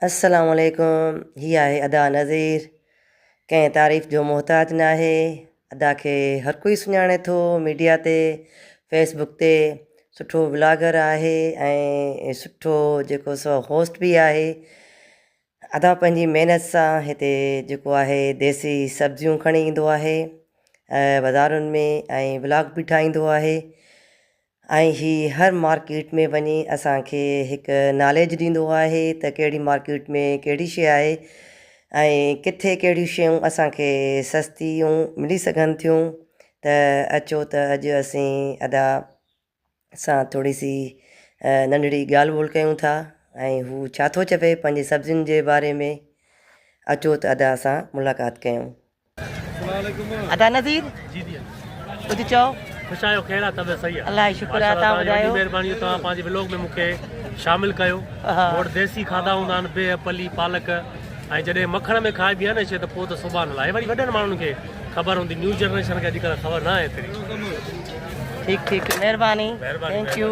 السلام عليڪم هي آهي ادا نظير ڪنهن تعريف جو محتاج ناهي ادا کي هر ڪوئي سڃاڻي ٿو ميڊيا تي فيس بڪ تي سٺو ولاگر آهي ۽ سٺو جيڪو سو هوسٽ به آهي ادا پنهنجي محنت سان هتي جيڪو آهي ديسي سبزيون کڻي ايندو آهي بازارن ۾ ۽ ولاگ به ٺاهيندو آهي ۽ هي هر مارڪيٽ ۾ وڃي اسان کي هڪ ناليج ڏيندو آهي ته ڪهڙي مارڪيٽ ۾ ڪهڙي شيء آهي ۽ ڪٿي ڪهڙيون شيون اسان کي سستيون ملي سگهن ٿيون ته اچو ته اڄ اسين ادا سان ٿوري سي ننڍڙي ڳالهه ٻولهه ڪيون ٿا ۽ هو ڇا ٿو چوي پنهنجي سبزين جي باري ۾ اچو ته ادا سان ملاقات ڪيون. ادا نذير جي جي ڪجهه چئو. خوش آهيو خير آ طبيعت صحيح آ. الله جو شڪر آ تهان ٻڌايو. وڏي مهرباني جو توهان پنهنجي ولوگ ۾ مون کي شامل ڪيو. مون وٽ ديسي کاڌا هوندا آهن بيهه پلي پالڪ ۽ جڏهن مکڻ ۾ کائبي آهي نه شي ته پوء ته سبحان الله هي وري وڏن ماڻهن کي خبر هوندي نيو جنريشن کي اڄڪلهه خبر نه آهي ايتري. ٺيڪ ٺيڪ مهرباني thank you.